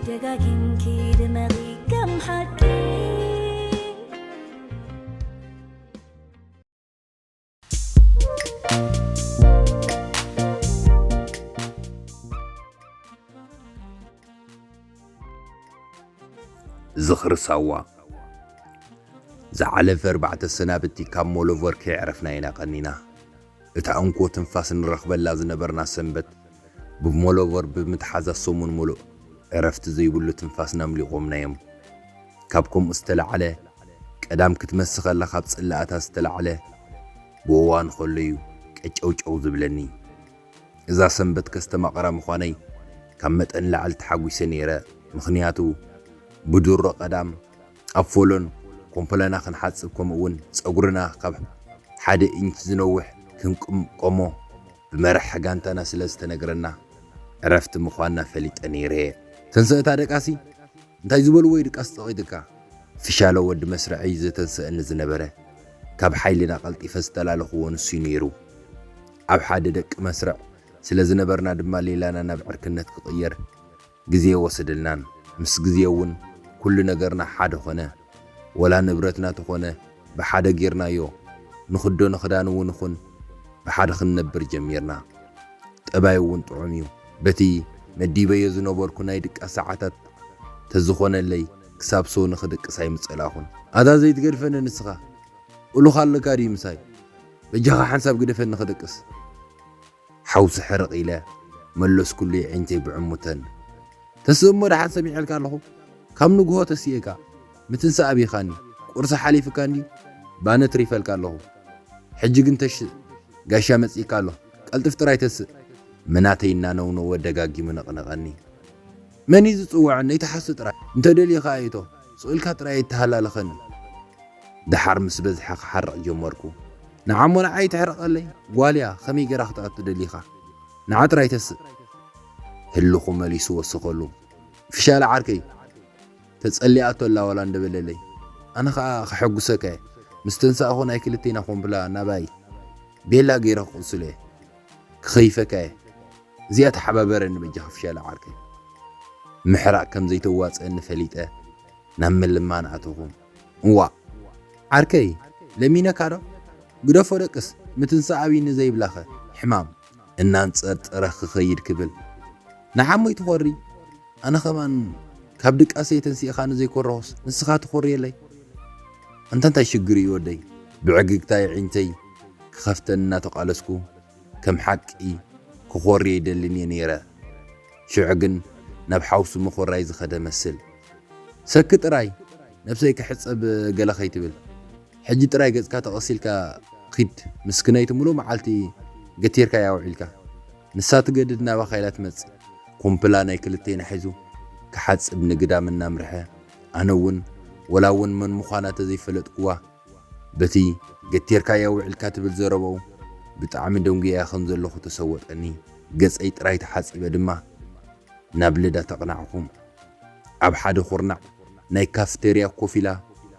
ደጋጊምኪ ድመቒ ከም ሓቂ። ዝኽሪ ሳዋ። ዝሓለፈ ኣርባዕተ ሰናብቲ ካብ ሞሎቮር ከየዕረፍና ኢና ቀኒና። እታ እንኮ ትንፋስ ንረኽበላ ዝነበርና ሰንበት ብሞሎቮር ብምትሓዛ ሰሙን ሙሉእ ዕረፍቲ ዘይብሉ ትንፋስና ኣምሊቖምናዮም። ካብ ከምኡ ዝተላዕለ ቀዳም ክትመሲ ከላ ካብ ጽላኣታ ዝተላዕለ ብእዋኑ ከሎ እዩ ቀጨውጨው ዝብለኒ። እዛ ሰንበት ከስተማቕራ ምዃነይ ካብ መጠን ንላዕሊ ተሓጒሰ ነይረ። ምኽንያቱ ብድሮ ቀዳም ኣብ ፎሎን ኮምፖላና ክንሓጽብ ከምኡ እውን ጸጉርና ካብ ሓደ ኢንች ዝነውሕ ክንቅምቀሞ ብመራሒ ጋንታና ስለ ዝተነግረና ዕረፍቲ ምዃንና ፈሊጠ ነይረ እየ። ተንሰእታ ደቃሲ እንታይ ዝበልዎ እዩ ድቃስ ጸቒጥካ? ፍሻሎ ወዲ መስርዐይ ዝተንሰአኒ ዝነበረ ካብ ሓይልና ቀልጢፈ ዝተላለኽዎ ንሱ እዩ ነይሩ። ኣብ ሓደ ደቂ መስርዕ ስለ ዝነበርና ድማ ሌላና ናብ ዕርክነት ክቕየር ግዜ ወሰደልናን ምስ ግዜ እውን ኩሉ ነገርና ሓደ ኾነ። ወላ ንብረትና ተኾነ ብሓደ ጌርናዮ። ንኽደኖ ኽዳን እውን ኹን ብሓደ ክንነብር ጀሚርና። ጠባይ እውን ጥዑም እዩ። በቲ መዲበዮ ዝነበርኩ ናይ ድቃስ ሰዓታት ተዝኾነለይ ክሳብ ሶኒ ክድቅስ ኣይምጸላኹን። ኣታ ዘይትገድፈኒ ንስኻ እሉኻ ኣለካ ድዩ ምሳይ? በጃኻ ሓንሳብ ግደፈኒ ክድቅስ። ሓውሲ ሕርቕ ኢለ መለስኩሉ የዒንተይ ብዕሙተን። ተስእ እሞ ደሓን ሰሚዐልካ ኣለኹ። ካብ ንግሆ ተስእካ ምትንሳእ ኣቢኻኒ። ቁርሲ ሓሊፍካ እንድዩ ባነ ትሪፈልካ ኣለኹ። ሕጂ ግን ተሽእ ጋሻ መጺእካ ኣሎ። ቀልጥፍ ጥራይ ተስእ። መናተይ እናነውነወ ደጋጊሙ ነቕነቐኒ። መን እዩ ዝጽውዐኒ? ኣይትሓሱ ጥራይ። እንተ ደሊኻ እቶ ስቕ ኢልካ ጥራይ ኣይተሃላለኸኒ። ደሓር ምስ በዝሐ ክሓርቕ ጀመርኩ። ንዓሞ ንዓይ ትሕረቐለይ ጓል እያ፣ ከመይ ገይራ ክትኣቱ ደሊኻ? ንዓ ጥራይ ተስእ። ህልኹ መሊሱ ወሰኸሉ። ፍሻለ ዓርከይ ተጸሊኣቶ ኣላ ዋላ እንደበለለይ። ኣነ ኸኣ ከሐጉሰካ እየ። ምስ ተንሳእኹ ናይ ክልቴና ኮምፕላ ናባይ ቤላ ገይረ ክቕስሎ እየ። ክኸይፈካ እየ። እዚኣ ተሓባበረኒ በጃኻ ፍሻለ ዓርከይ። ምሕራቕ ከም ዘይተዋጽአኒ ፈሊጠ ናብ ምልማን ኣተኹ። እዋእ ዓርከይ ለሚነካ ዶ? ግደፎ ደቅስ ምትንሳእ ኣብይኒ ዘይብላኸ ሕማም። እናንጸርጸረ ክኸይድ ክብል ንዓሞይ ትኾሪ ኣነ ኸማን ካብ ድቃሰይ ተንሲእኻ ንዘይኮረኹስ ንስኻ ትኾርየለይ። ኣንታ እንታይ ሽግር እዩ ወደይ? ብዕግግታ የዒንተይ ክኸፍተን እናተቓለስኩ ከም ሓቂ ክኾሪ ኣይደልን እየ ነይረ። ሽዑ ግን ናብ ሓውሲ ምኹራይ ዝኸደ መስል። ሰኪ ጥራይ ነብሰይ ክሕጸብ ገለ ከይትብል። ሕጂ ጥራይ ገጽካ ተቐሲልካ ኺድ፣ ምስክነይቲ ምሉእ መዓልቲ ገቲርካያ ውዒልካ። ንሳ ትገድድ ናባኻ ኢላ ትመጽእ። ኮምፕላ ናይ ክልቴና ሒዙ ክሓጽብ ንግዳም እናምርሐ፣ ኣነ እውን ወላ እውን መን ምዃና ተዘይፈለጥክዋ፣ በቲ ገቲርካያ ውዒልካ ትብል ዘረባኡ ብጣዕሚ ደንጉየያ ከም ዘለኹ ተሰወጠኒ። ገጸይ ጥራይ ተሓጺበ ድማ ናብ ልዳ ተቕናዕኩ። ኣብ ሓደ ኹርናዕ ናይ ካፍተርያ ኮፍ ኢላ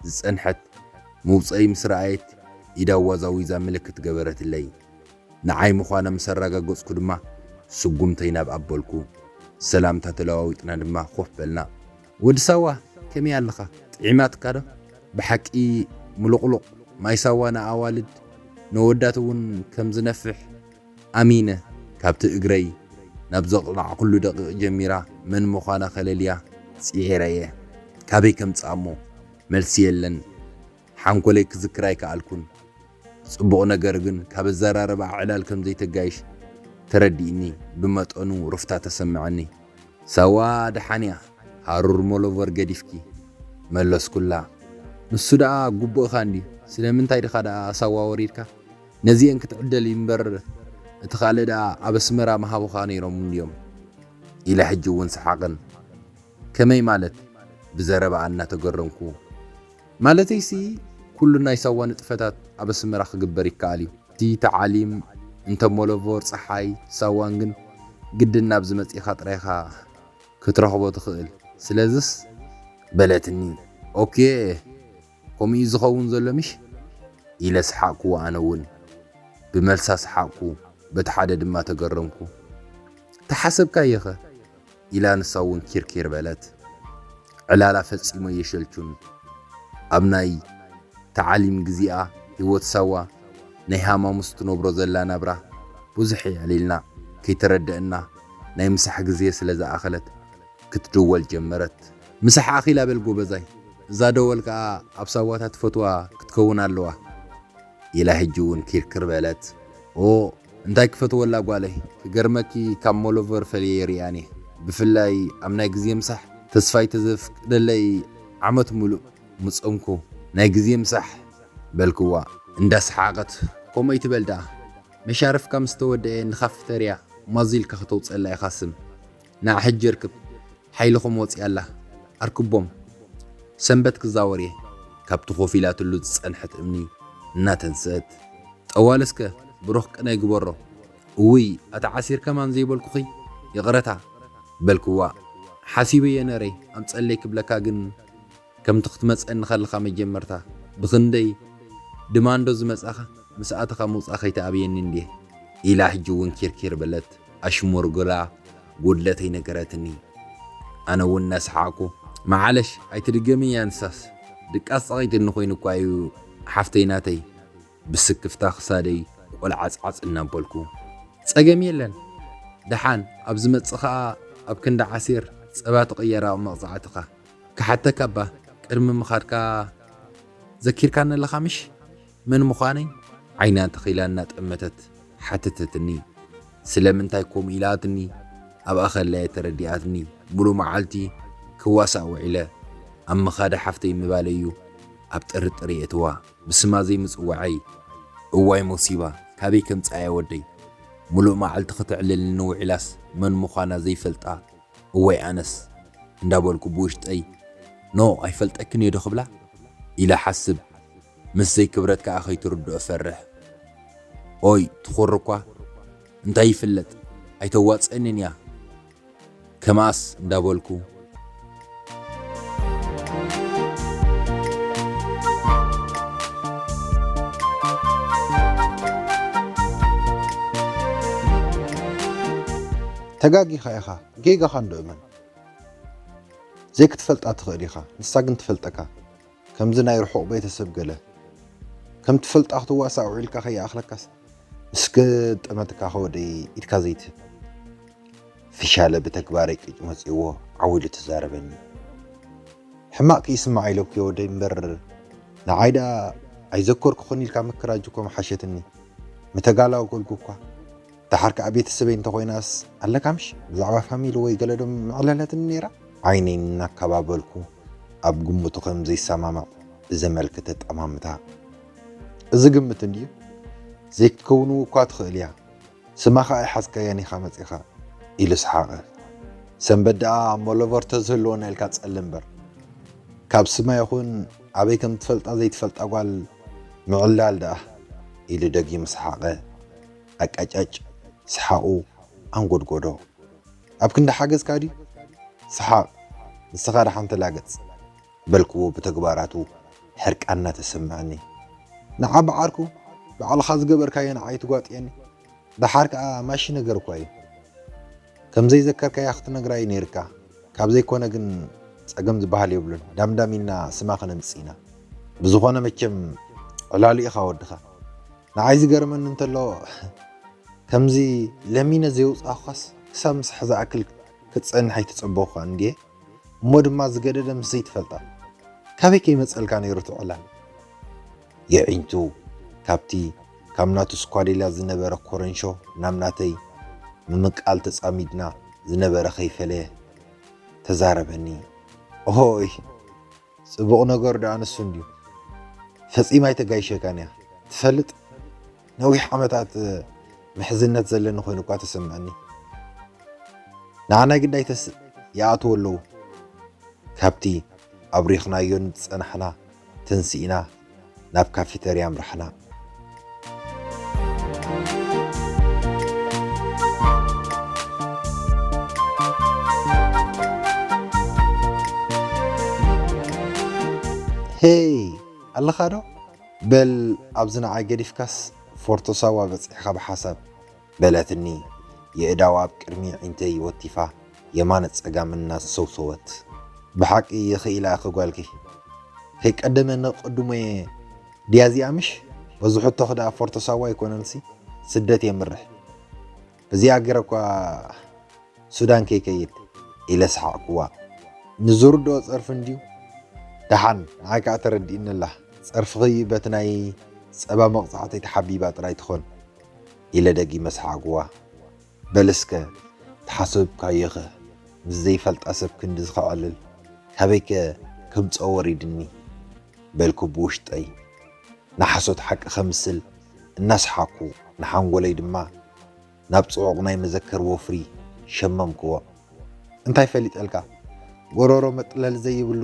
ዝጸንሐት ምውጸይ ምስ ረኣየት ኢዳ ኣዋዛዊዛ ምልክት ገበረትለይ። ንዓይ ምዃና ምስ ኣረጋገጽኩ ድማ ስጉምተይ ናብ ኣበልኩ። ሰላምታ ተለዋዊጥና ድማ ኮፍ በልና። ወዲ ሳዋ ከመይ ኣለኻ? ጥዒማትካ ዶ? ብሓቂ ምሉቕሉቕ ማይ ሳዋ ንኣዋልድ ነወዳት እውን ከም ዝነፍሕ ኣሚነ። ካብቲ እግረይ ናብ ዘቕላዕኩሉ ደቂቕ ጀሚራ መን ምዃና ከለልያ ጽዒረ እየ። ካበይ ከምጽኣ እሞ መልሲ የለን። ሓንኮለይ ክዝክር ኣይከኣልኩን። ጽቡቕ ነገር ግን ካብ ኣዘራርባ ዕላል ከም ዘይተጋይሽ ተረዲእኒ። ብመጠኑ ሩፍታ ተሰምዐኒ። ሳዋ ደሓን እያ፣ ሃሩር ሞሎቮር ገዲፍኪ መለስኩላ። ንሱ ደኣ ግቡእኻ እንድዩ። ስለምንታይ ድኻ ደኣ ሳዋ ወሪድካ? ነዚኤን ክትዕደል እዩ እምበር እቲ ካልእ ደኣ ኣብ ኣስመራ ምሃቡኻ ነይሮም እንድዮም ኢለ ሕጂ እውን ሰሓቕን። ከመይ ማለት? ብዘረባኣ እናተገረምኩ። ማለተይሲ ኩሉ ናይ ሳዋ ንጥፈታት ኣብ ኣስመራ ክግበር ይከኣል እዩ። እቲ ተዓሊም እንተ ሞሎቮር ጸሓይ ሳዋን ግን ግድን ናብዚ መጺኻ ጥራይኻ ክትረኽቦ ትኽእል። ስለዝስ በለትኒ። ኦኬ ከምኡ እዩ ዝኸውን ዘሎ ምሽ? ኢለ ሰሓቕኩ ኣነ እውን ብመልሳ ሰሓቕኩ በቲ ሓደ ድማ ተገረምኩ። ተሓሰብካዮኸ? ኢላ ንሳ እውን ኪርኪር በለት። ዕላላ ፈጺሙ የሸልቹን። ኣብ ናይ ተዓሊም ግዜኣ ህይወት ሳዋ ናይ ሃማሙስ ትነብሮ ዘላ ናብራ ብዙሕ የዕሊልና ከይተረደአና ናይ ምሳሕ ግዜ ስለ ዝኣኸለት ክትድወል ጀመረት። ምሳሕ ኣኺላ በል ጎበዛይ፣ እዛ ደወል ከኣ ኣብ ሳዋታ ትፈትዋ ክትከውን ኣለዋ። ኢላ ሕጂ እውን ኪርክር በለት። ኦ እንታይ ክፈትወላ ጓለይ፣ ክገርመኪ ካብ ሞሎቨር ፈልየ የርእያን እየ። ብፍላይ ኣብ ናይ ግዜ ምሳሕ ተስፋይ ተዘፍቅደለይ ዓመት ሙሉእ ምጸምኩ ናይ ግዜ ምሳሕ በልክዋ። እንዳሰሓቐት ከምኡ ኣይትበል ደኣ፣ መሻርፍካ ምስ ተወደአ ንካፍተርያ ማዚልካ ከተውፀላ ኢኻ ስም። ንዓ ሕጂ እርክብ፣ ሓይልኹም ወፂኣላ። ኣርክቦም። ሰንበት ክዛወር እየ። ካብቲ ኮፍ ኢላትሉ ዝፀንሐት እምኒ እናተንስአት፣ ጠዋል እስከ ብሩኽ ቅነ ይግበሮ። እውይ ኣቲ ዓሲር ከማን ዘይበልኩኺ ይቕረታ በልክዋ። ሓሲበዮ ነረይ ኣምፀለይ ክብለካ ግን ከምቲ ክትመጸኒ ከለኻ መጀመርታ ብኽንደይ ድማንዶ ዝመጻኻ ምስ ኣተኻ ምውጻእ ከይትኣብየኒ እንድየ ኢላ ሕጂ እውን ኪርኪር በለት ኣሽሙርጉላ ጉድለተይ ነገረትኒ። ኣነ እውን እናሰሓቕኩ መዓለሽ ኣይትድገምያ ንሳስ ድቃስ ጸቒጥኒ ኮይኑ እኳ እዩ ሓፍተይ ናተይ ብስክፍታ ክሳደይ ቆልዓጽዓጽ እናበልኩ ጸገም የለን ደሓን ኣብ ዝመጽእ ኸኣ ኣብ ክንዲ ዓሲር ጸባ ትቕየራ መቕጻዕትኻ ክሓተካ እባ ቅድሚ ምኻድካ ዘኪርካኒ ኣለኻ ምሽ መን ምዃነይ? ዓይና ተኺላ እናጠመተት ሓተተትኒ። ስለምንታይ ከምኡ ኢላትኒ ኣብኣ ከላ እየ ተረዲኣትኒ። ሙሉእ መዓልቲ ክዋሳእ ውዒለ ኣብ ምኻዳ ሓፍተይ ምባለይ እዩ ኣብ ጥርጥር የእትዋ። ብስማ ዘይምጽዋዐይ እዋይ ሞሲባ ካበይ ከምጽኣያ ወደይ? ሙሉእ መዓልቲ ከተዕልለኒ ውዒላስ መን ምዃና ዘይፈልጣ እዋይ ኣነስ እንዳበልኩ ብውሽጠይ ኖ ኣይፈልጠክን እየ ዶ ክብላ ኢለ ሓስብ ምስ ዘይክብረት ከኣ ከይትርድኦ እፈርሕ። ኦይ ትኹር እኳ እንታይ ይፍለጥ ኣይተዋፅእንን እያ ከማስ እንዳበልኩ ተጋጊኻ ኢኻ ጌጋኻ እንዶ እመን ዘይክትፈልጣ ትኽእል ኢኻ ንሳ ግን ትፈልጠካ ከምዚ ናይ ርሑቕ ቤተሰብ ገለ ከም ትፈልጣ ክትዋሳእ ውዒልካ ከይኣኽለካስ ምስ ገጠመትካ ከወደይ ኢድካ ዘይትህብ ፍሻለ ብተግባረይ ቅጭ መጺእዎ ዓው ኢሉ ተዛረበኒ ሕማቕ ከይስምዓ ኢለኩ የወደይ እምበር ንዓይ ደኣ ኣይዘከርኩኹን ኢልካ ምክራጅ እኮ ምሓሸትኒ ምተጋላገልኩ እኳ ደሓር ከኣ ቤተሰበይ እንተኾይናስ ኣለካ ምሽ ብዛዕባ ፋሚሊ ወይ ገለ ዶ ምዕለለትኒ ነይራ ዓይነይ እናካባበልኩ ኣብ ግምቱ ከም ዘይሰማማዕ ብዘመልክት ኣጠማምታ እዚ ግምት እንድዩ ዘይክትከውንው እኳ ትኽእል እያ ስማ ኸኣ ኣይሓዝካያን ኢኻ መጺኻ ኢሉ ሰሓቐ ሰንበት ደኣ ሞሎቨር ተዝህልወና ኢልካ ጸሊ እምበር ካብ ስማ ይኹን ኣበይ ከም ትፈልጣ ዘይትፈልጣ ጓል ምዕላል ደኣ ኢሉ ደጊሙ ሰሓቐ ኣቃጫጭ ሰሓቑ ኣንጎድጎዶ ኣብ ክንዲ ሓገዝካ ድዩ ሰሓቕ ንስኻ ደሓን ተላገጽ በልክዎ ብተግባራቱ ሕርቃን እናተሰምዐኒ ንዓ ብዓርኩ ባዕልኻ ዝገበርካዮ ንዓይ ትጓጥየኒ ደሓር ከኣ ማሺ ነገር እኳ እዩ ከም ዘይዘከርካያ ክትነግራ እዩ ነይርካ ካብ ዘይኮነ ግን ጸገም ዝበሃል የብሉን ዳምዳም ኢልና ስማ ከነምጽእ ኢና ብዝኾነ መቸም ዕላሉ ኢኻ ወድኻ ንዓይ ዝገርመኒ እንተሎ ከምዚ ለሚነ ዘየውጻእኳስ ክሳብ ምሳሕ ዝኣክል ክትጸንሕ ኣይተጸበኹኻን እንድየ እሞ ድማ ዝገደደ ምስ ዘይትፈልጣ ካበይ ከይመጸልካ ነይሩ እቲ ዕላል የዒንቱ ካብቲ ካብ ናቱ ስኳዴላ ዝነበረ ኮረንሾ ናብ ናተይ ምምቃል ተጻሚድና ዝነበረ ከይፈለየ ተዛረበኒ ኦይ ጽቡቕ ነገሩ ደኣ ንሱ እንድዩ ፈጺማ ኣይተጋይሸካን እያ ትፈልጥ ነዊሕ ዓመታት ምሕዝነት ዘለኒ ኮይኑ እኳ ተሰምዐኒ ንዓናይ ግዳይተስ ይኣትዉ ኣለዉ ካብቲ ኣብሪኽናዮን ዝጸናሕና ተንሲእና ናብ ካፊተርያ ኣምራሕና። ሄይ ኣለኻ ዶ? በል ኣብዚ ንዓይ ገዲፍካስ ፎርቶ ሳዋ በጺሕኻ ብሓሳብ። በለትኒ የእዳዋ ኣብ ቅድሚ ኣዒንተይ ወቲፋ የማነ ጸጋም እናሰውሰወት። ብሓቂ ይኽኢላ እኺ ጓልኪ። ከይቀደመ ነቐድሞ'የ ድያ እዚኣ ምሽ? በዚ ሕቶኺ ደኣ ፎርቶ ሳዋ ኣይኮነንሲ ስደት የምርሕ። በዚኣ ገይረ እኳ ሱዳን ከይከይድ ኢለ ሰሓቕኩዋ። ንዝርድኦ ጸርፊ እንድዩ። ደሓን ንዓይ ከኣ ተረዲእኒ ኣላ። ጸርፍኺ በቲ ናይ ጸባ መቕጻዕተይ ተሓቢባ ጥራይ ትኾን ኢለ ደጊመ ሰሓቕኩዋ። በል እስከ ተሓሰብካዮኸ ምስ ዘይፈልጣ ሰብ ክንድዚ ከዕልል ካበይከ ከምጽኦ ወሪድኒ በልኩ ብውሽጠይ። ንሓሶት ሓቂ ከምስል እናሰሓቕኩ ንሓንጎለይ ድማ ናብ ጽዑቕ ናይ መዘከር ወፍሪ ሸመምክዎ። እንታይ ፈሊጠልካ? ጎሮሮ መጥለል ዘይብሉ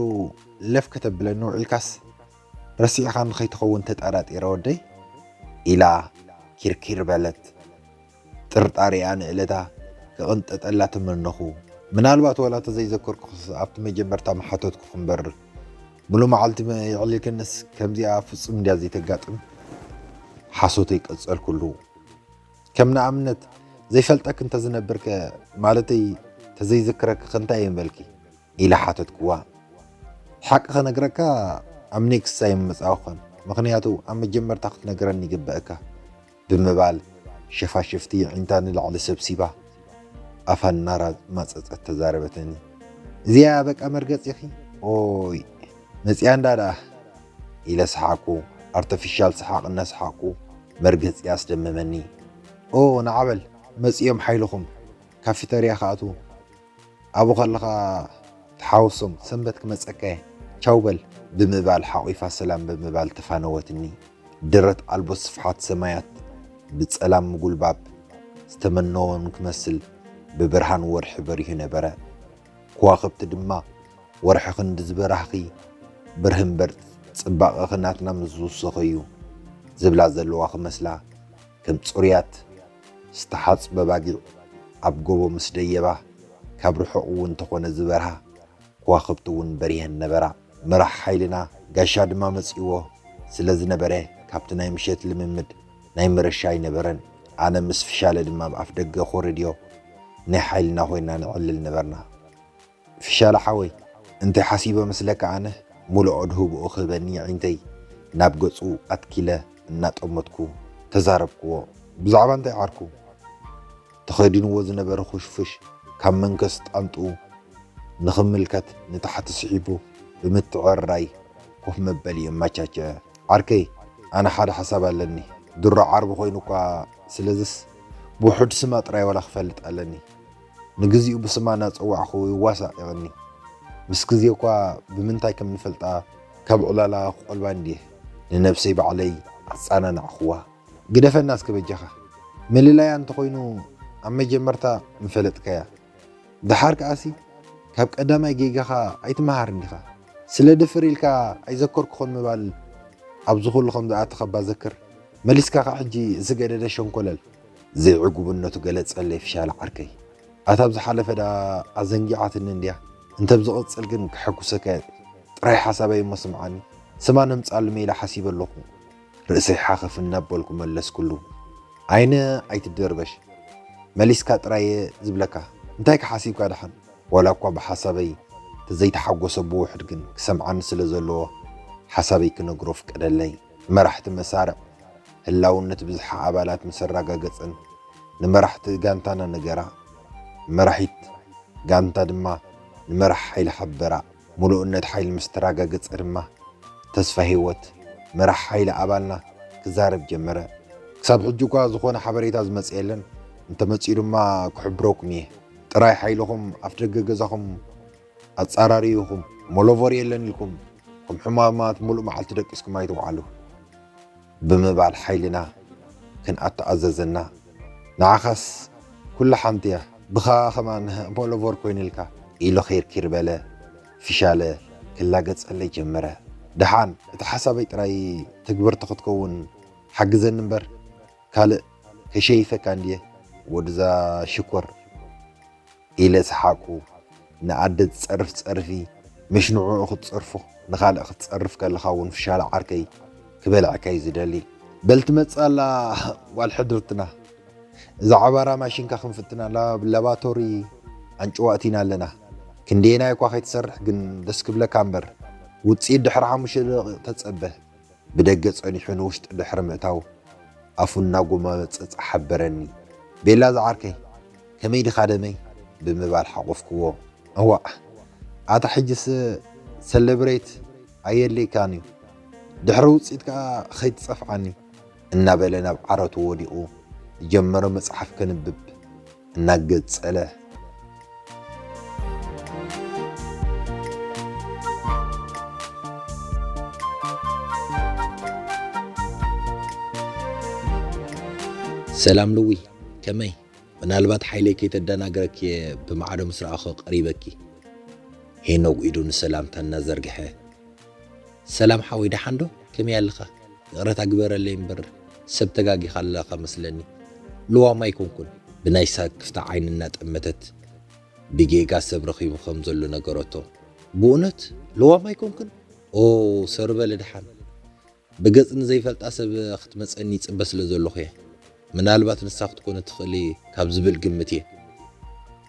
ለፍ ከተብለኒ ውዒልካስ ረሲዕኻኒ ከይትኸውን ተጠራጢረ ወደይ? ኢላ ኪርኪር በለት። ጥርጣሬኣ ንእለታ ክቕንጠጠላ ተመነኹ። ምናልባት ዋላ ተዘይዘከርኩኽስ ኣብቲ መጀመርታ ምሓተትኩኺ እምበር፣ ሙሉእ መዓልቲ የዕሊልክንስ ከምዚኣ ፍጹም እንድያ ዘይተጋጥም። ሓሶተይ ቀጸልኩሉ። ከም ንኣብነት ዘይፈልጠኪ እንተዝነብርከ፣ ማለተይ ተዘይዝክረኪኸ እንታይ እየ ምበልኪ? ኢለ ሓተትክዋ። ሓቂ ክነግረካ ኣብ ኔክስት ኣይምመጻእኹን፣ ምኽንያቱ ኣብ መጀመርታ ክትነግረኒ ይግበእካ ብምባል ሸፋሽፍቲ ኣዒንታ ንላዕሊ ሰብሲባ ኣፋ እናማጸጸት ተዛረበትኒ። እዚኣ በቃ መርገጺኺ? ኦይ መጺኣ እንዳ ደኣ ኢለ ሰሓቕኩ። ኣርተፊሻል ሰሓቕ እናሰሓቕኩ መርገጺ ኣስደመመኒ። ኦ ንዓ በል መጺኦም ሓይልኹም ካፊተርያ ክኣትዉ ኣብኡ ከለኻ ተሓወሶም፣ ሰንበት ክመጸካ እየ፣ ቻው በል ብምባል ሓቒፋ ሰላም ብምባል ተፋነወትኒ። ደረት ኣልቦ ስፍሓት ሰማያት ብጸላም ምጉልባብ ዝተመነወን ክመስል ብብርሃን ወርሒ በሪሁ ነበረ። ከዋኽብቲ ድማ ወርሒ ክንዲ ዝበራህኺ ብርህ እምበር ጽባቐኺ ናትና ምስ ዝውሰኸ እዩ ዝብላ ዘለዋ ክመስላ ከም ጽሩያት ዝተሓጽበ ባጊዕ ኣብ ጎቦ ምስ ደየባ ካብ ርሑቕ እውን እንተኾነ ዝበርሃ ከዋኽብቲ እውን በሪሀን ነበራ። መራሕ ሓይልና ጋሻ ድማ መጺእዎ ስለ ዝነበረ ካብቲ ናይ ምሸት ልምምድ ናይ ምረሻ ኣይነበረን። ኣነ ምስ ፍሻለ ድማ ኣብ ኣፍ ደገ ኮሪድዮ ናይ ሓይልና ኮይና ነዕልል ነበርና። ፍሻለ ሓወይ፣ እንታይ ሓሲበ መስለካ ኣነ? ሙሉእ ኣድህቦኡ ክህበኒ ኣዒንተይ ናብ ገጹ ኣትኪለ እናጠመትኩ ተዛረብክዎ። ብዛዕባ እንታይ ዓርኩ? ተኸዲንዎ ዝነበረ ኹሽፉሽ ካብ መንከስ ጣንጡ ንኽምልከት ንታሕቲ ስሒቡ ብምትዕርራይ ኮፍ መበሊ የመቻቸ። ዓርከይ፣ ኣነ ሓደ ሓሳብ ኣለኒ። ድሮ ዓርቢ ኮይኑ እኳ ስለዝስ ብውሑድ ስማ ጥራይ ዋላ ክፈልጥ ኣለኒ። ንግዚኡ ብስማ እናጸዋዕኹ ይዋሳእ ይቕኒ። ምስ ግዜ እኳ ብምንታይ ከም ንፈልጣ ካብ ዕላላ ክቖልባ እንድየ ንነብሰይ ባዕለይ ኣጸናናዕኽዋ። ግደፈና እስከ በጃኻ። ምልላያ እንተኾይኑ ኣብ መጀመርታ ምፈለጥካያ። ደሓር ከኣሲ ካብ ቀዳማይ ጌጋኻ ኣይትመሃርን ዲኻ? ስለ ድፍር ኢልካ ኣይዘከርኩኾን ምባል ኣብዚ ኩሉ ከም ዝኣተኸባ ዘክር። መሊስካ ኸኣ ሕጂ ዝገደደ ሸንኮለል። ዘይዕጉብነቱ ገለጸለይ ፍሻለ ዓርከይ። ኣታ ኣብ ዝሓለፈ ደኣ ኣዘንጊዓትኒ እንድያ። እንተ ብዝቕጽል ግን ከሐጉሰካ እየ። ጥራይ ሓሳበይ እሞ ስምዓኒ። ስማ ነምጽኣሉ ሜላ ሓሲበ ኣለኹ። ርእሰይ ሓኸፍ እናበልኩ መለስኩሉ። ዓይነ ኣይትደርበሽ። መሊስካ ጥራይ እየ ዝብለካ። እንታይ ከ ሓሲብካ ደሓን? ዋላ እኳ ብሓሳበይ ተዘይተሓጎሰ ብውሑድ ግን ክሰምዓኒ ስለ ዘለዎ ሓሳበይ ክነግሮ ፍቀደለይ። መራሕቲ መሳርዕ ህላውነት ብዝሒ ኣባላት ምስ ኣረጋገጸን ንመራሕቲ ጋንታና ነገራ። መራሒት ጋንታ ድማ ንመራሕ ሓይሊ ሓበራ። ምሉእነት ሓይሊ ምስ ተረጋገጸ ድማ ተስፋ ህይወት መራሕ ሓይሊ ኣባልና ክዛረብ ጀመረ። ክሳብ ሕጂ እኳ ዝኾነ ሓበሬታ ዝመጽእ የለን፣ እንተመጺኡ ድማ ክሕብረኩም እየ። ጥራይ ሓይልኹም ኣፍደገ ገዛኹም ኣጻራርዩኹም፣ ሞሎቮር የለን ኢልኩም ከም ሕማማት ሙሉእ መዓልቲ ደቂስኩም ኣይትውዓሉ ብምባል ሓይልና ክንኣቱ ኣዘዘና። ንዓኻስ ኩላ ሓንቲ እያ፣ ብኻ ኸማን ሞሎቮር ኮይኑልካ ኢሉ ኺርኪር በለ። ፊሻለ ክላገጸለይ ጀመረ። ደሓን እቲ ሓሳበይ ጥራይ ትግብርቲ ክትከውን ሓግዘኒ እምበር ካልእ ከሸይፈካ እንድየ ወድዛ ሽኮር። ኢለ ሰሓቅኩ። ንኣደ ትጸርፍ ጸርፊ፣ ምሽ ንዕኡ ክትጸርፎ፣ ንኻልእ ክትጸርፍ ከለኻ እውን ፍሻለ ዓርከይ ክበልዐካ እዩ ዝደሊ። በል ትመጽእ ኣላ ጓል ሕድርትና። እዛ ዓባራ ማሽንካ ክንፍትና ናብ ላባቶሪ ኣንጭዋ ኣቲና ኣለና። ክንደየናይ እኳ ከይትሰርሕ ግን ደስ ክብለካ እምበር፣ ውጽኢት ድሕሪ ሓሙሽተ ደቂቕ ተጸበ። ብደገ ጸኒሑ ንውሽጢ ድሕሪ ምእታው፣ ኣፉ እናጎማመጸ ሓበረኒ። "ቤላ ዝዓርከይ፣ ከመይ ዲኻ ደመይ?" ብምባል ሓቆፍክዎ። "እዋእ፣ ኣታ ሕጅስ ሰለብሬት ኣየድልየካን እዩ። ድሕሪ ውጽኢት ከኣ ከይትጸፍዓኒ" እናበለ ናብ ዓረቱ ወዲቑ ዝጀመሮ መጽሓፍ ከንብብ እናገጸለ። "ሰላም ልዊ፣ ከመይ? ምናልባት ሓይለይ ከይተደናግረኪ እየ ብማዕዶ ምስ ረኣኹ ቀሪበኪ።" ሄኖግ ኢዱ ንሰላምታ እናዘርግሐ፣ "ሰላም ሓወይ፣ ደሓን ዶ? ከመይ ኣለኻ? ይቕረታ ግበረለይ እምበር፣ ሰብ ተጋጊኻ ኣለኻ መስለኒ። ልዋም ኣይኮንኩን።" ብናይ ሳክፍታ ዓይኒ እናጠመተት፣ "ብጌጋ ሰብ ረኺቡ ከም ዘሎ ነገረቶ። ብእውነት ልዋም ኣይኮንኩን? ኦ፣ ሰር በሊ ደሓን። ብገጽ ንዘይፈልጣ ሰብ ክትመጸኒ ይጽበ ስለ ዘለኹ እየ። ምናልባት ንሳ ክትኮነ ትኽእሊ ካብ ዝብል ግምት እየ።"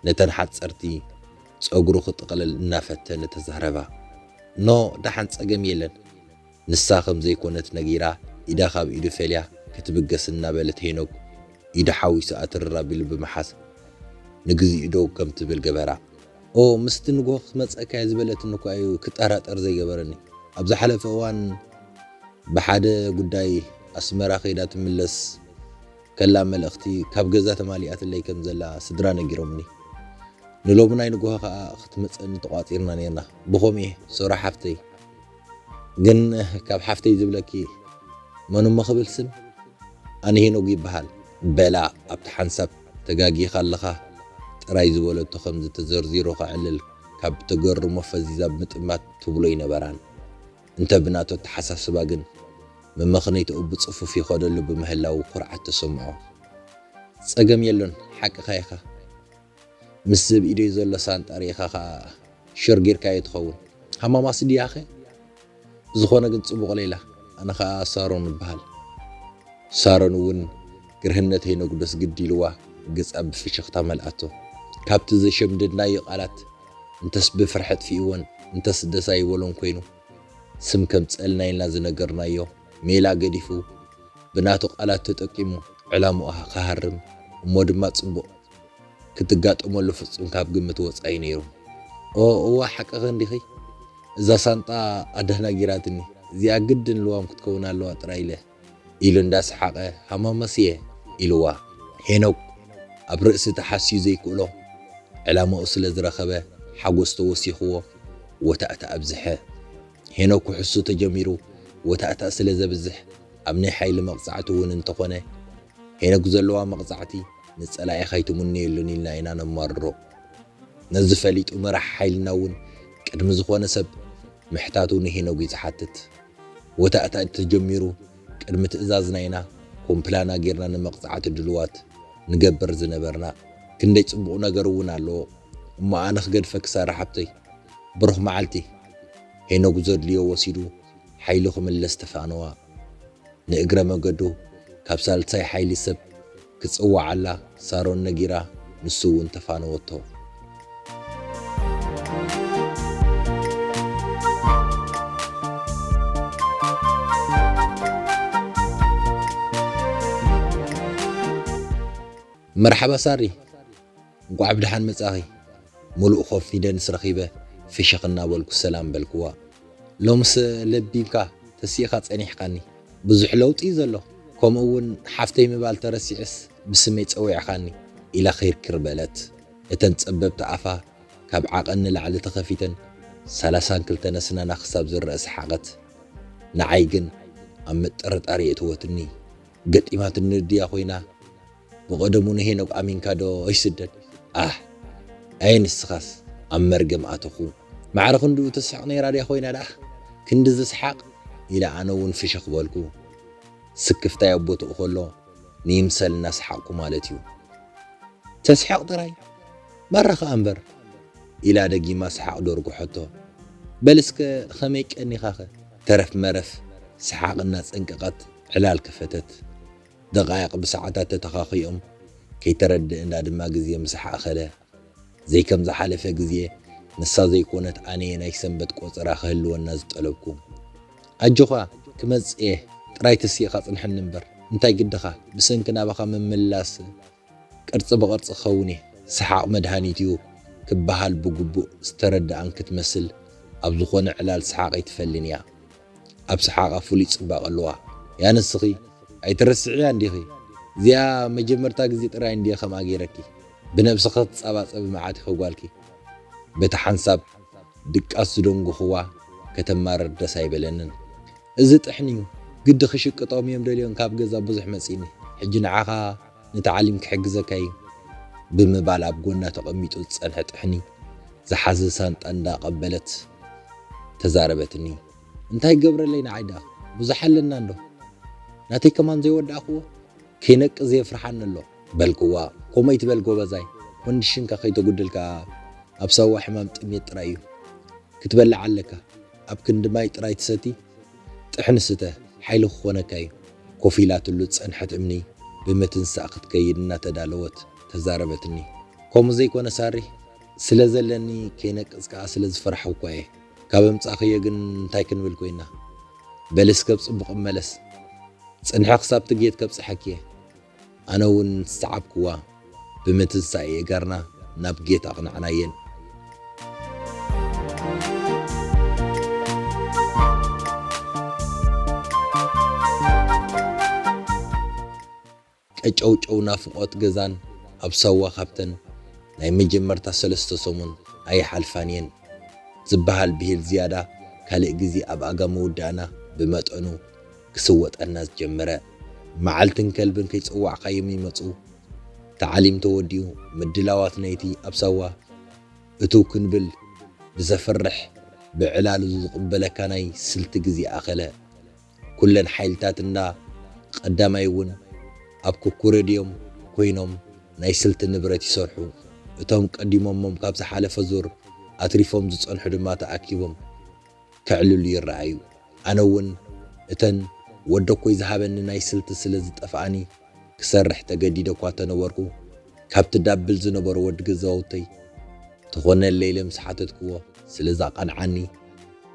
ነተን ሓጸርቲ ጸጉሩ ክጥቕልል እናፈተነ ተዛረባ። "ኖ፣ ደሓን ጸገም የለን። ንሳ ከም ዘይኮነት ነጊራ፣ ኢዳ ካብ ኢዱ ፈልያ ክትብገስ እናበለት ሄኖግ ኢዱ ሓዊሱ ኣትርር ኣቢሉ ብምሓዝ፣ ንግዚኡ ደው ከም ትብል ገበራ። ኦ፣ ምስቲ ንግሆ ክትመጸካ እየ ዝበለትኒ እኳ እዩ ክጠራጠር ዘይገበረኒ። ኣብ ዝሓለፈ እዋን ብሓደ ጉዳይ ኣስመራ ከይዳ ትምለስ ከላ መልእኽቲ ካብ ገዛ ተማሊኣትለይ ከም ዘላ ስድራ ነጊሮምኒ። ንሎሚ ናይ ንግሆ ከኣ ክትመጸኒ ተቋጺርና ኔርና። ብኸምኡ እየ፣ ሶራ ሓፍተይ። ግን ካብ ሓፍተይ ዝብለኪ መን እሞ ክብል ስም? ኣነ ሄኖግ ይበሃል። በላ ኣብቲ ሓንሳብ ተጋጊኻ ኣለኻ ጥራይ ዝበለቶ ከምዚ ተዘርዚሩ ከዕልል ካብ ተገርሞ ፈዚዛ ብምጥማት ትብሎ ኣይነበራን። እንተ ብናቱ ኣተሓሳስባ ግን መመኽነይትኡ ብጽፉፍ ይኸደሉ ብምህላዉ ኩርዓት ተሰምዖ። ጸገም የሎን፣ ሓቅኻ ኢኻ። ምስ ዘብኢደይ ዘሎ ሳንጣ ርኢኻ ኸኣ ሽር ጌርካዮ ትኸውን። ሃማማሲ ድያኸ? ብዝኾነ ግን ጽቡቕ ሌላ። ኣነ ኸኣ ሳሮን እበሃል። ሳሮን እውን ግርህነት ሄኖግ ዶስ ግዲ ኢልዋ ገጻ ብፍሽኽታ መልኣቶ። ካብቲ ዘሸምደድናዮ ቃላት እንተስ ብፍርሒ ኣጥፊእወን እንተስ ደስ ኣይበሎን ኮይኑ ስም ከምጽኣልና ኢልና ዝነገርናዮ ሜላ ገዲፉ ብናቱ ቃላት ተጠቂሙ ዕላምኡ ክሃርም እሞ ድማ ጽቡቕ ክትጋጠመሉ ፍጹም ካብ ግምት ወጻኢ ነይሩ። ኦ፣ እዋ ሓቅኺ እንዲኺ፣ እዛ ሳንጣ ኣደናጊራትኒ፣ እዚኣ ግድን ልዋም ክትከውን ኣለዋ ጥራይ ኢለ፣ ኢሉ እንዳሰሓቐ፣ ሃማመስየ ኢልዋ። ሄኖክ ኣብ ርእሲ ተሓስዩ ዘይክእሎ ዕላማኡ ስለ ዝረኸበ ሓጎስ ተወሲኽዎ ወታእታ ኣብዝሐ። ሄኖክ ክሕሱ ተጀሚሩ ወታእታ ስለ ዘብዝሕ ኣብ ናይ ሓይሊ መቕጻዕቲ እውን እንተኾነ ሄኖክ ዘለዋ መቕጻዕቲ ንጸላኢ ከይትምነየሉን ኢልና ኢና ነማርሮ። ነዚ ፈሊጡ መራሕ ሓይልና እውን ቅድሚ ዝኾነ ሰብ ምሕታቱ ንሄኖግ እዩ ዝሓትት። ወታእታ ተጀሚሩ ቅድሚ ትእዛዝና ኢና ኮምፕላና ጌርና ንመቕጻዕቲ ድልዋት ንገብር ዝነበርና። ክንደይ ጽቡቕ ነገር እውን ኣለዎ። እሞ ኣነ ክገድፈኪ ሳራ ሓብተይ፣ ብሩኽ መዓልቲ። ሄኖግ ዘድልዮ ወሲዱ ሓይሉ ክምለስ ተፋነዋ። ንእግረ መገዱ ካብ ሳልሳይ ሓይሊ ሰብ ክጽውዓላ ሳሮን ነጊራ፣ ንሱ እውን ተፋነወቶ። መርሓባ ሳሪ፣ እንቋዕ ብደሓን መጻኺ። ምሉእ ኮንፊደንስ ረኺበ ፍሽኽ እናበልኩ ሰላም በልክዋ። ሎምስ ለቢምካ ተሲእኻ ጸኒሕካኒ። ብዙሕ ለውጢ እዩ ዘሎ። ከምኡ እውን ሓፍተይ ምባል ተረሲዕስ ብስመይ ጸዊዕኻኒ ኢላ ኺርኪር በለት። እተን ጸበብቲ ኣፋ ካብ ዓቐን ንላዕሊ ተኸፊተን ሰላሳን ክልተን ኣስናና ክሳብ ዝረኣ ሰሓቐት። ንዓይ ግን ኣብ ምጥርጣር የእትወትኒ። ገጢማትኒ ድያ ኮይና? ብቐደሙ ንሄኖክ ኣሚንካ ዶ ኣይስደድ? ኣህ፣ ኣየ ንስኻስ ኣብ መርገም ኣተኹ። ማዕረ ክንድኡ ትስሕቕ ነይራ ድያ ኮይና ደኣ? ክንዲ ዝስሓቕ? ኢለ ኣነ እውን ፍሽኽ በልኩ። ስክፍታይ ኣብ ቦትኡ ከሎ ንይምሰል እናሰሓቕኩ ማለት እዩ። ተስሕቕ ጥራይ? ማራ ኸኣ እምበር፣ ኢላ ደጊማ ሰሓቕ ደርጉሐቶ። በል እስከ ኸመይ ቀኒኻኸ? ተረፍ መረፍ ሰሓቕ እናጸንቀቐት ዕላል ከፈተት። ደቓይቕ ብሰዓታት ተተኻኺኦም፣ ከይተረድእና ድማ ግዜ ምሳሕ ኣኸለ። ዘይከም ዝሓለፈ ግዜ ንሳ ዘይኮነት ኣነየ ናይ ሰንበት ቆጸራ ክህልወና ዝጠለብኩ። ኣጆኻ ክመጽእ እየ፣ ጥራይ ተሲእኻ ጽንሐኒ እምበር፣ እንታይ ግድኻ፣ ብሰንኪ ናባኻ ምምላስ ቅርጺ ብቕርጺ ክኸውን እየ። ሰሓቕ መድሃኒት እዩ ክበሃል ብግቡእ ዝተረድኣን ክትመስል ኣብ ዝኾነ ዕላል ሰሓቕ ኣይትፈልን እያ። ኣብ ሰሓቓ ፍሉይ ጽባቐ ኣለዋ። እያ ንስኺ ኣይትረስዕያ እንዲኺ? እዚኣ መጀመርታ ግዜ ጥራይ እንድየ ከምኣ ገይረኪ። ብነብስኺ ክትጸባጸቢ መዓት ኢኺ ጓልኪ። በቲ ሓንሳብ ድቃስ ዝደንጎኽዋ ከተማርር ደስ ኣይበለንን። እዚ ጥሕኒ እዩ። ግዲ ክሽቅጦም እዮም ደልዮም ካብ ገዛ ብዙሕ መጺኒ። ሕጂ ንዓኻ ንታዕሊም ክሕግዘካ እዩ ብምባል ኣብ ጎና ተቐሚጡ ዝጸንሐ ጥሕኒ ዝሓዘ ሳንጣ እንዳቐበለት ተዛረበትኒ። እንታይ ይገብረለይ ንዓይ ደኣ? ብዙሕ ኣለና እንዶ? ናተይ ከማን ዘይወዳእክዎ? ከይነቅዝ የፍርሓኒ ኣሎ በልክዋ። ከምኡ ኣይትበል ጎበዛይ፣ ኮንዲሽንካ ከይተጉድል ከኣ ኣብ ሳዋ ሕማም ጥሜት ጥራይ እዩ። ክትበልዕ ኣለካ። ኣብ ክንዲ ማይ ጥራይ ትሰቲ፣ ጥሕኒ ስተ፣ ሓይሊ ክኾነካ እዩ። ኮፍ ኢላትሉ ዝጸንሐት እምኒ ብምትንሳእ ክትከይድ እናተዳለወት ተዛረበትኒ። ከምኡ ዘይኮነ ሳሪ፣ ስለ ዘለኒ ከይነቅጽ ከኣ ስለ ዝፈራሕኩ እየ። ካብ ኣምጻእክዮ ግን እንታይ ክንብል ኮይና? በሊ እስከብ ጽቡቕ እመለስ። ጽንሒ ክሳብ እቲ ጌት ከብጽሐኪ እየ። ኣነ እውን ዝሰዓብክዋ ብምትንሳእ የእጋርና ናብ ጌት ኣቕናዕናየን። ቀጨውጨው ናፍቖት ገዛን ኣብ ሳዋ ካብተን ናይ መጀመርታ ሰለስተ ሰሙን ኣይሓልፋን እየን ዝበሃል ብሂል ዝያዳ ካልእ ግዜ ኣብ ኣጋ ምውዳእና ብመጠኑ ክስወጠና ጀመረ። መዓልትን ከልብን ከይጸዋዕካዮም ይመጹ። ታዕሊም ተወዲኡ፣ ምድላዋት ናይቲ ኣብ ሳዋ እትው ክንብል ብዘፍርሕ ብዕላሉ ዝቕበለካ ናይ ስልቲ ግዜ ኣኸለ። ኩለን ሓይልታት እንዳ ቀዳማይ እውን ኣብ ኩኩረድዮም ኮይኖም ናይ ስልቲ ንብረት ይሰርሑ። እቶም ቀዲሞሞም ካብ ዝሓለፈ ዙር ኣትሪፎም ዝጸንሑ ድማ ተኣኪቦም ከዕልሉ ይረኣዩ። ኣነ እውን እተን ወደኮይ ዝሃበኒ ናይ ስልቲ ስለ ዝጠፍኣኒ ክሰርሕ ተገዲደ እኳ ተነበርኩ፣ ካብቲ ዳብል ዝነበሩ ወዲ ገዛውተይ ተኾነለይ ኢለ ምስ ሓተትክዎ ስለ ዘቓንዓኒ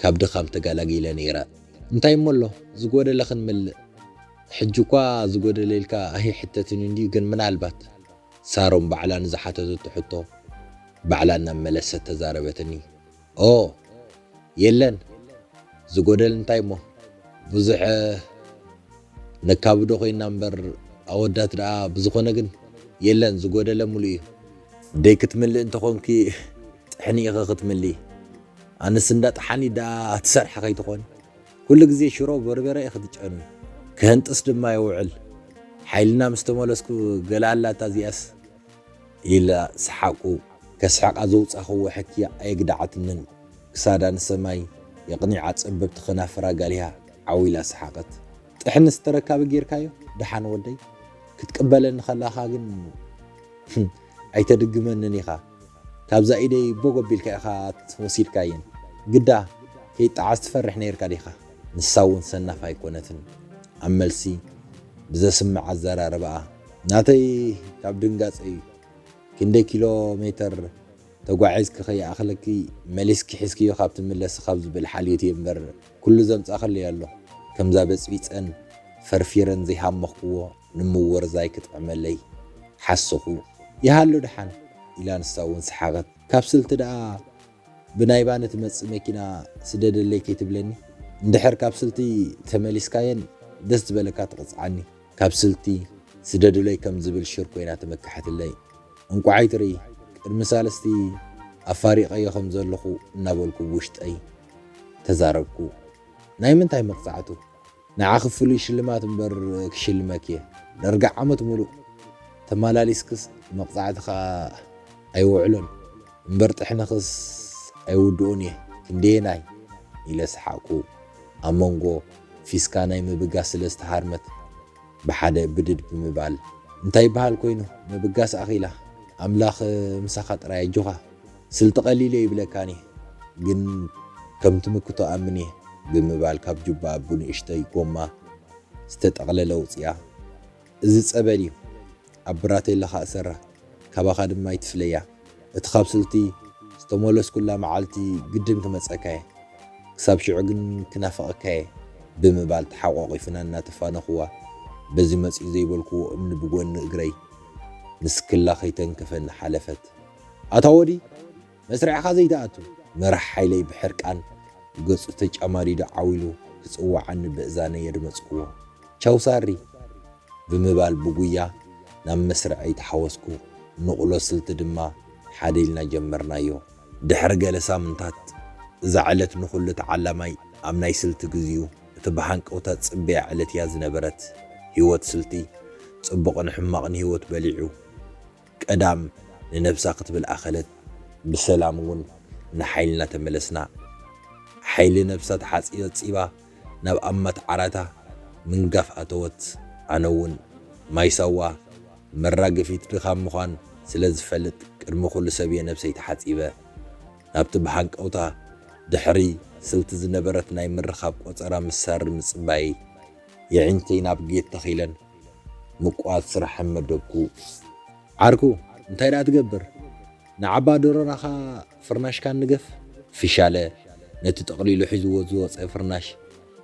ካብ ድኻም ተጋላጊለ ነይረ። እንታይ እሞ ኣሎ ዝጎደለ ክንምልእ? ሕጂ እኳ ዝጎደለ ኢልካ ኣይሕተትን እዩ እንድዩ፣ ግን ምናልባት ሳሮን ባዕላ ንዝሓተተቶ ሕቶ ባዕላ እናመለሰት ተዛረበትኒ። ኦ የለን፣ ዝጎደል እንታይ እሞ ብዙሕ ነካብዶ ኮይና እምበር ኣወዳት ደኣ ብዝኾነ ግን የለን፣ ዝጎደለ ሙሉእ እዩ። ደይ ክትምልእ እንተኾንኪ ጥሕኒ ኢኺ ክትምልኢ። ኣነስ እንዳ ጠሓኒ ደኣ ትሰርሒ ከይትኾኒ። ኩሉ ግዜ ሽሮ በርበረ ኢኺ ትጨንዊ። ክህንጥስ ድማ ይውዕል። ሓይልና ምስ ተመለስኩ ገለ ኣላታ እዚኣስ ኢላ ሰሓቁ። ከስሕቃ ዘውጻኽዎ ሕክያ ኣየግድዓትንን። ክሳዳ ንሰማይ የቕኒዓ ጸበብቲ ከናፍራ ጋሊሃ ዓው ኢላ ሰሓቐት። ጥሕንስ ተረካቢ ጌርካዮ ደሓን ወደይ? ክትቅበለኒ ከላኻ ግን ኣይተድግመንን ኢኻ። ካብዛ ኢደይ ቦግ ኣቢልካ ኢኻ ወሲድካየን። ግዳ ከይጠዓስ ትፈርሕ ነይርካ ዲኻ? ንሳ እውን ሰናፍ ኣይኮነትን። ኣብ መልሲ ብዘስምዕ ኣዘራርባኣ ናተይ ካብ ድንጋጸ እዩ። ክንደይ ኪሎ ሜተር ተጓዒዝኪ ከይኣኽለኪ መሊስኪ ሒዝክዮ ካብ ትምለሲ ካብ ዝብል ሓልዮት እየ እምበር ኩሉ ዘምጻእክለይ ኣሎ። ከምዛ በጽቢጸን ፈርፊረን ዘይሃመኽክዎ ንምውርዛይ ክጥዕመለይ ሓሰኹ። ይሃሉ ደሓን ኢላ ንሳ እውን ሰሓቐት። ካብ ስልቲ ደኣ ብናይ ባኒ ትመጽእ መኪና ስደደለይ ከይትብለኒ? እንድሕር ካብ ስልቲ ተመሊስካየን ደስ ዝበለካ ትቕጽዓኒ። ካብ ስልቲ ስደዱለይ ከም ዝብል ሽር ኮይና ተመክሐትለይ። እንቋዓይ ትርኢ፣ ቅድሚ ሳልስቲ ኣፋሪቐዮ ከም ዘለኹ እናበልኩ ብውሽጠይ ተዛረብኩ። ናይ ምንታይ መቕጻዕቱ? ንዓኺ ፍሉይ ሽልማት እምበር ክሽልመኪ እየ። ደርጋ ዓመት ሙሉእ ተመላሊስክስ መቕጻዕትኻ ኣይውዕሎን እምበር ጥሕንኽስ ኣይውድኦን እየ። ክንደየናይ? ኢለ ሰሓቕኩ። ኣብ መንጎ ፊስካ ናይ ምብጋስ ስለ ዝተሃርመት ብሓደ ብድድ ብምባል፣ እንታይ ይበሃል ኮይኑ ምብጋስ ኣኺላ? ኣምላኽ ምሳኻ ጥራይ ኣጆኻ። ስልቲ ቀሊል እየ ይብለካን እየ፣ ግን ከም ትምክቶ ኣምን እየ ብምባል ካብ ጁባኣ ብንእሽተይ ጎማ ዝተጠቕለለ ኣውጺኣ፣ እዚ ጸበል እዩ፣ ኣብ ብራቴላ ከኣ እሰራ፣ ካባኻ ድማ ኣይትፍለያ። እቲ ካብ ስልቲ ተመለስኩላ መዓልቲ ግድን ክመጸካ እየ። ክሳብ ሽዑ ግን ክናፍቐካ እየ ብምባል ተሓቋቒፍና እናተፋነኹዋ፣ በዚ መጺኡ ዘይበልክዎ እምኒ ብጎኒ እግረይ ምስ ክላ ከይተንከፈኒ ሓለፈት። ኣታ ወዲ፣ መስርዕኻ ዘይትኣቱ። መራሕ ሓይለይ ብሕርቃን ገጹ ተጫማዲዱ ዓው ኢሉ ክጽውዓኒ ብእዛነይ የድመጽክዎ። ቻው ሳሪ! ብምባል ብጉያ ናብ መስርዐይ ተሓወስኩ። ንቕሎ ስልቲ ድማ ሓደ ኢልና ጀመርናዮ። ድሕሪ ገለ ሳምንታት፣ እዛ ዕለት ንኹሉ ተዓላማይ ኣብ ናይ ስልቲ ግዜኡ እቲ ብሃንቀውታ ዝጽበያ ዕለት እያ ዝነበረት። ህይወት ስልቲ ጽቡቕን ሕማቕን ህይወት በሊዑ። ቀዳም ንነብሳ ክትብል ኣኸለት። ብሰላም እውን ንሓይልና ተመለስና። ሓይሊ ነብሳ ተሓጺበ ጺባ ናብ ኣማት ዓራታ ምንጋፍ ኣተወት። ኣነ እውን ማይ ሳዋ መራገፊት ድኻም ምዃን ስለ ዝፈልጥ ቅድሚ ኩሉ ሰብ እየ ነብሰይ ተሓጺበ። ናብቲ ብሃንቀውታ ድሕሪ ስልቲ ዝነበረት ናይ ምርኻብ ቆጸራ ምሳሪ ምጽባይ የዒንተይ ናብ ጌት ተኺለን ምቁዋት ስራሕ መደብኩ። ዓርኩ፣ እንታይ ደኣ ትገብር? ንዓባ ደሮናኻ ፍርናሽካ ንገፍ። ፊሻለ ነቲ ጠቕሊሉ ሒዝዎ ዝወጸ ፍርናሽ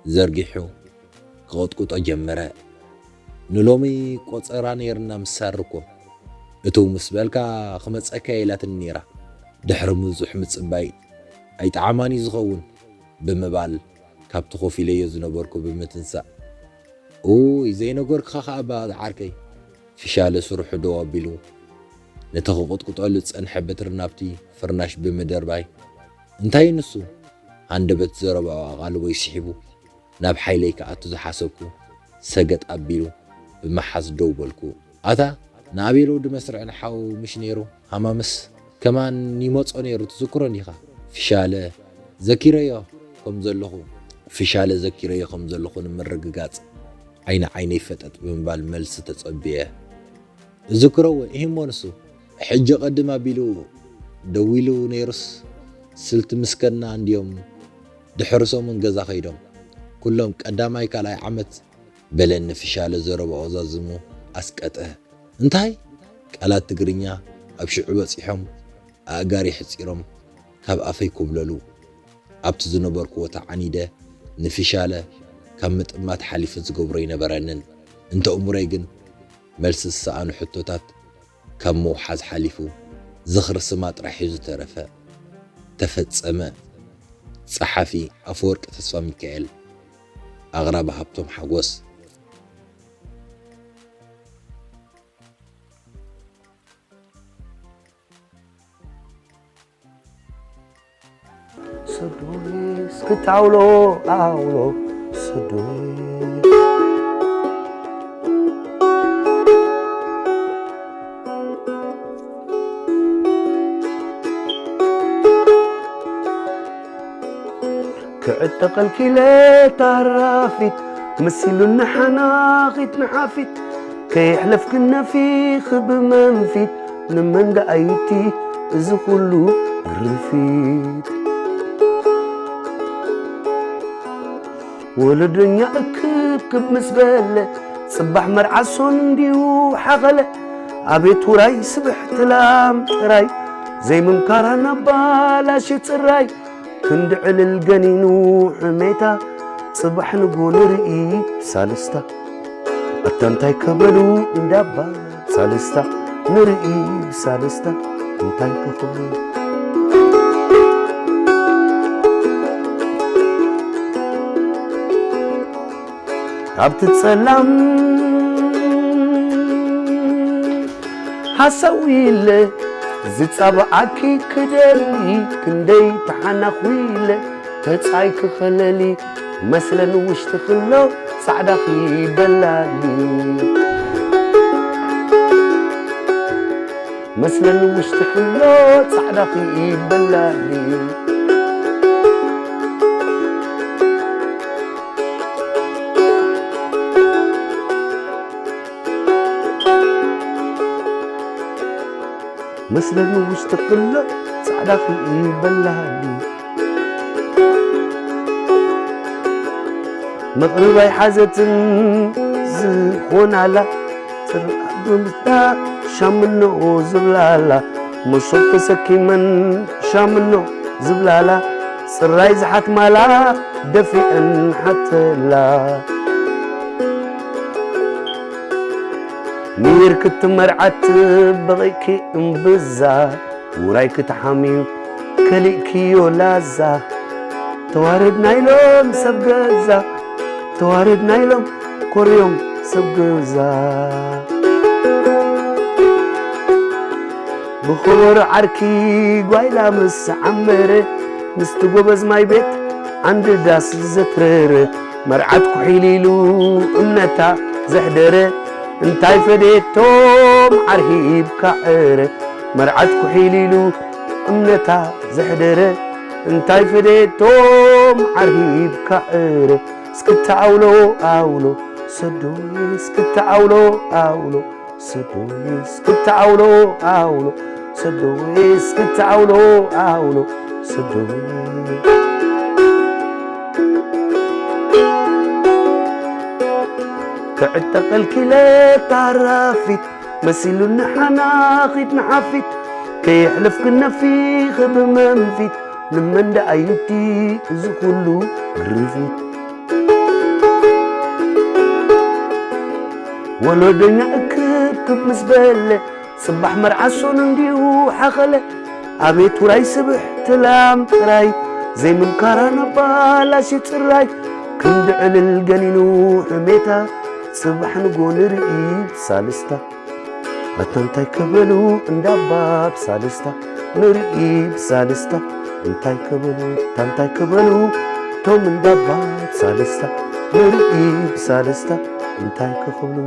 ዘርጊሑ ክቕጥቁጦ ጀመረ። ንሎሚ ቆጸራ ነይርና ምሳር እኮ። እትው ምስ በልካ ክመጸካ ኢላትኒ ነይራ። ድሕሪ ብዙሕ ምጽባይ ኣይጠዓማን እዩ ዝኸውን ብምባል ካብቲ ኮፍ ኢለዮ ዝነበርኩ ብምትንሳእ፣ ኡይ ዘይነገርኩኻ ኸኣ እባ ዝዓርከይ። ፊሻለ ስርሑ ደው ኣቢሉ ነቲ ክቕጥቅጠሉ ዝጸንሐ በትሪ ናብቲ ፍርናሽ ብምድርባይ፣ እንታይ ንሱ? ሃንደበት ዘረባኡ ኣቓልቦይ ስሒቡ ናብ ሓይለይ ክኣቱ ዝሓሰብኩ ሰገጥ ኣቢሉ ብምሓዝ ደው በልኩ። ኣታ ንኣቤል ወዲ መስርዕ ንሓው ምሽ ነይሩ ሃማምስ ከማን ይመጾ ነይሩ ትዝክሮ እንዲኻ? ፊሻለ ዘኪረዮ ከም ዘለኹ ፊሻለ ዘኪረዮ ከም ዘለኹ ንምርግጋጽ ዓይኒ ዓይነይ ፈጠጥ ብምባል መልሲ ተጸብየ። እዝክረዎ ኢሂሞ ንሱ ሕጂ ቀድም ኣቢሉ ደዊሉ ነይሩስ ስልቲ ምስ ከድና እንድዮም ድሕሪ ሰሙን ገዛ ከይዶም ኩሎም ቀዳማይ ካልኣይ ዓመት በለኒ ፊሻለ ዘረባኡ ዛዝሙ ኣስቀጠ። እንታይ? ቃላት ትግርኛ ኣብ ሽዑ በጺሖም ኣእጋሪ ሕጺሮም ካብ ኣፈይ ኮብለሉ። ኣብቲ ዝነበርክዎ ተዓኒደ ንፊሻለ ካብ ምጥማት ሓሊፉ ዝገብሮ ኣይነበረንን። እንተ እሙረይ ግን መልሲ ዝሰኣኑ ሕቶታት ካብ ምውሓዝ ሓሊፉ ዝኽሪ ስማ ጥራሕ እዩ ዝተረፈ። ተፈጸመ። ጸሓፊ ኣፈወርቂ ተስፋሚካኤል። ኣቕራቢ ሃብቶም ሓጎስ። ስዱይ እስክታውሎ ኣውሎ ስዱይ ክዕጠቐልኪለ ታራፊት መሲሉኒ ሓናኺት ንሓፊት ከየሕለፍክን ነፊኺ ብመንፊት ንመንጋኣይቲ እዚ ኩሉ ግርፊት ወለደኛ እክብክብ ምስ በለ ጽባሕ መርዓሶን እንዲዩ ሓኸለ ኣቤት ውራይ ስብሕቲ ላም ጥራይ ዘይምምካራ ናባላሽ ጽራይ ክንዲ ዕልል ገኒኑ ሕሜታ ጽባሕ ንጎ ንርኢ ብሳልስታ ኣታ እንታይ ከበሉ እንዳባ ሳልስታ ንርኢ ብሳልስታ እንታይ ከኽብሉ ካብቲ ጸላም ሃሳዊለ ዝጻብዓኪ ክደሊ ክንደይ ተሓናኹለ ተጻይ ክኸለሊ መስለን ውሽጢ ክሎ ጻዕዳኺ በላሊ መስለን ውሽጢ ክሎ ጻዕዳኺ በላሊ መስለኒ ውሽጢ ክሎ ጻዕዳ ክኢ በላሃኒ መቕርብ ኣይሓዘትን ዝኾናላ ጽርዓት ብምስታ ሻምንኦ ዝብላላ መሶብ ተሰኪመን ሻምኖ ዝብላላ ጽራይ ዝሓትማላ ደፊአን ሓተላ። ሚር ክትመርዓት በቒዕኪ እምብዛ፣ ውራይ ክትሓምዩ ከሊእክዮ ላዛ። ተዋረድና ኢሎም ሰብ ገዛ፣ ተዋረድና ኢሎም ኮርዮም ሰብ ገዛ። ብኽቡር ዓርኪ ጓይላ ምስ ዓመረ፣ ምስቲ ጎበዝ ማይ ቤት ዓንዲ ዳስ ዘትረረ፣ መርዓት ኩሒል ኢሉ እምነታ ዘሕደረ፣ እንታይ ፈዴቶም ዓርሂብ ካዕረ። መርዓት ኩሒል ኢሉ እምነታ ዘሕደረ፣ እንታይ ፈዴቶም ዓርሂብ ካዕረ። እስክታ ኣውሎ ኣውሎ ሰዶይ፣ እስክታ ኣውሎ ኣውሎ ሰዶይ፣ እስክታ ኣውሎ ኣውሎ ሰዶይ፣ እስክታ ኣውሎ ኣውሎ ሰዶይ። ክዕጠቐልኪ ኢለ ታራፊት፣ መሲሉኒ ሓናኺት ንሓፊት፣ ከየሕለፍኪ ነፊኺ ብመንፊት፣ ንመን ደኣ ይብቲ እዚ ኩሉ ግርፊት? ወለዶኛ እክብክብ ምስ በለ፣ ጽባሕ መርዓ ሶኑ እንዲሁ ሓኸለ። ኣቤት ውራይ ስብሕቲ ላም ጥራይ፣ ዘይምምካራ ናብ ባላሽ ጽራይ። ክንዲ ዕልል ገኒኑ ሕሜታ፣ ጽባሕ ንጎ ንርኢ ብሳልስታ። ኣታ እንታይ ክበሉ እንዳባ ብሳልስታ፣ ንርኢ ብሳልስታ። እንታይ ክበሉ፣ ኣታ እንታይ ክበሉ፣ ቶም እንዳባ ብሳልስታ፣ ንርኢ ብሳልስታ። እንታይ ክኽብሉ።